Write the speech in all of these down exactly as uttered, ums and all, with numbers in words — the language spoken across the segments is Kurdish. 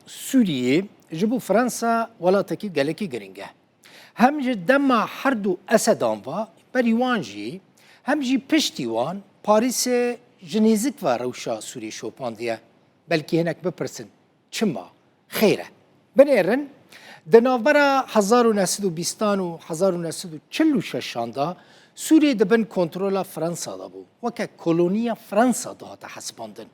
Sûriyê ji bo Fransa welatekî gelekî girîng e. Hem ji dema her du Esedan ve berî wan jî, hem jî piştî wan Parîsê ji nêzik ve rewşa Sûriyê şopandiye. Belkî hinek bipirsin, çima? Xêr e. Binêrin, di navbera hezar û neh sed û bîstan û hezar û neh sed û çil û şeşan de Sûriyê di bin kontrola Fransa de bû. Weke koloniya Fransa dihate hesibandin.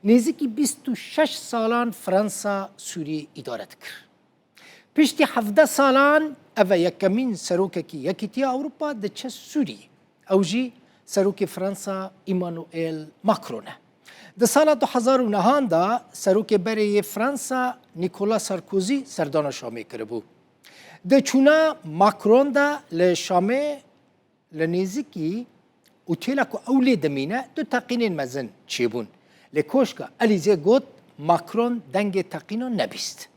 Nêzîkî bîst û şeş salan Fransa Sûriyê îdare dikir. Piştî hevdeh salan ev e yekemîn serokekî Yekîtiya Ewropa diçe Sûriyê. Ew jî serokê Fransa Emmanuel Macron e. Di sala du hezar û nehan de serokê berê yê Fransa Nicolas Sarkozy serdana Şamê kiribû. Di çûna Macron de li Şamê li nêzîkî otêla ku ew lê dimîne du teqînên mezin çêbûn. Lê koşka Elîzê got Macron dengê teqînan nebîst.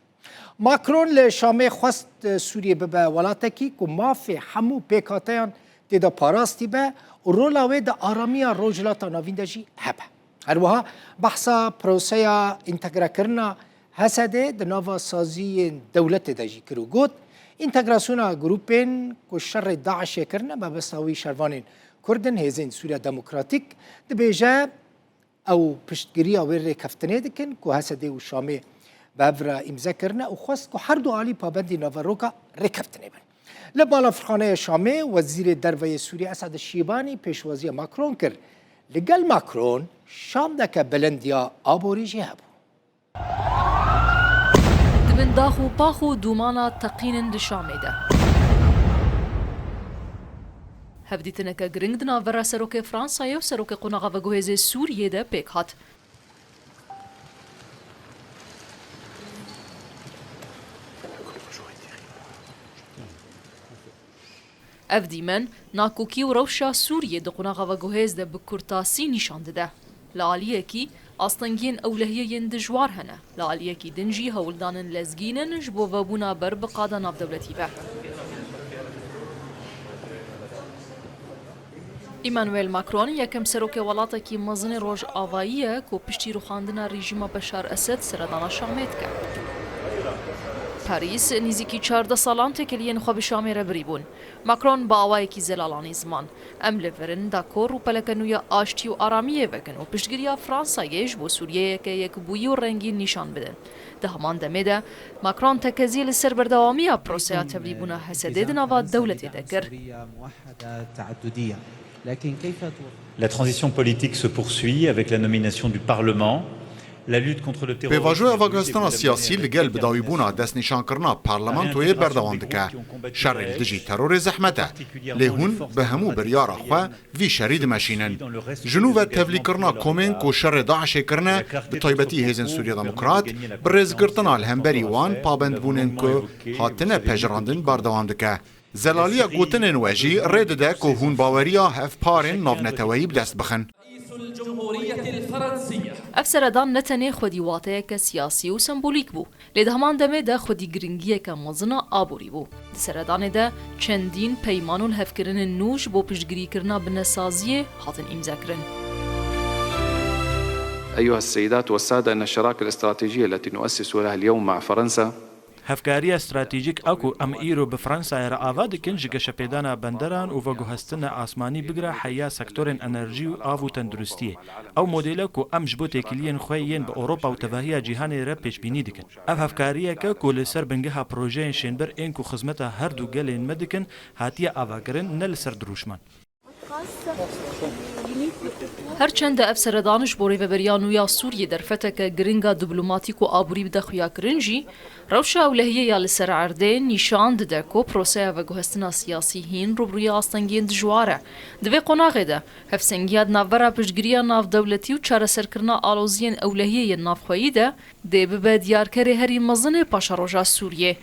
Macron li Şamê xwest Sûriyê bibe welatekî ku mafê hemû pêkhateyan tê de parastî be û rola wê di aramiya Rojhilata Navîn de jî hebe. Her wiha behsa proseya întegrekirina H S D'ê di nava saziyên dewletê de jî kir û got, Întegrasyona grûpên ku şerê DAIŞê kirine mebesta wî şervanên Kurd in, Hêzên Sûriya Demokratîk, dibêje, ew piştgiriya wê rêkeftinê dikin ku H S D û Şamê bi hev re îmze kirine û xwest ku her du alî pabendî naveroka rêkeftinê bin. Li Balafirxaneya Şamê Wezîrê Derve yê Sûriyê Esad Şîbanî pêşwaziya Macron kir. Li gel Macron şandeke bilind ya aborî jî hebû. Di bin dax û pax û dûmana teqîn in di Şamê de. Hevdîtineke giring di navbera serokê Fransayê û serokê Qonaxa Veguhêzê Sûriyê de pêk hat. Ev dîmen, nakokî û rewşa Sûriyê di qonaxa veguhêz de bi kurtasî nîşan dide. Li aliyekî, astengiyên ewlehiyê yên dijwar hene, li aliyekî din jî hewldanin lezgîn in ji bo vebûna ber bi qada navdewletî ve. Emmanuel Macron yekem serokê welatekî mezin ê Rojavayî ye ku piştî rûxandina rejîma Beşar Esed seredana Şamê dike. Parîs nîzîkî çardeh salan têkiliyên xwe bi Şamê re birî bûn. Macron bi awayekî zelal anî ziman, Em li vir in, dakor û peleke nû ya aştî û aramiyê vekin û piştgiriya Fransayê ji bo Sûriyeyeke yekbûyî û rengîn nîşan bidin. Di heman demê de, Macron tekezî li ser berdewamiya proseya tevlîbûna H S D'ê di nava dewletê de kir. La transition politique se poursuit avec la nomination du Parlement. La lutte contre le terrorisme. Pêvajoya veguhestina siyasî li gel bidawîbûna destnîşankirina parlamentoyê berdewam dike. Şerê li dijî terorê zehmet e. Lê hûn bi hemû biryara xwe vî şerî dimeşînin. Ji nû ve tevlîkirina komên ku şerê DAIŞê kirine, bi taybetî Hêzên Sûriya Demokrat, bi rêzgirtina li hemberî wan pabendbûnên ku hatine pejirandin berdewam dike. Zelaliya gotinên we jî rê dide ku hûn baweriya hevparên navneteweyî bi dest bixin. Ev seredan ne tenê xwedî wateyeke siyasî û sembolîk bû, lê di heman demê de xwedî giringiyeke mezin a aborî bû. Di seredanê de çendîn peyman û lihevkirinên nû ji bo piştgirîkirina binesaziyê hatin îmzekirin. أيها السيدات والسادة، إن الشراكة الاستراتيجية التي نؤسسها اليوم مع فرنسا Hevkariya stratejîk a ku em îro bi Fransayê re ava dikin, ji geşepêdana benderan û veguhestina asmanî bigire heya sektorên enerjî û av û tenduristiyê. Ew modele ku em ji bo têkiliyên xwe yên bi Ewropa û tevahiya cîhanê re pêşbînî dikin. Ev hevkariyeke ku li ser bingeha projeyên şênber ên ku xizmeta her du gelên me dikin, hatiye avakirin, ne li ser dirûşman. Her çend ev seredan ji bo rêveberiya nû ya Sûriyê derfeteke giring a diplomatîk û aborî bide xuyakirin jî, rewşa ewlehiyê ya li ser erdê nîşan dide ku proseya veguhestina siyasî hîn rûbirûyê astengiyên dijwar e. Di vê qonaxê de, hevsengiya di navbera piştgiriya navdewletî û çareserkirina aloziyên ewlehiyê yên navxweyî de dê bibe diyarkerê herî mezin ê paşeroja Sûriyê.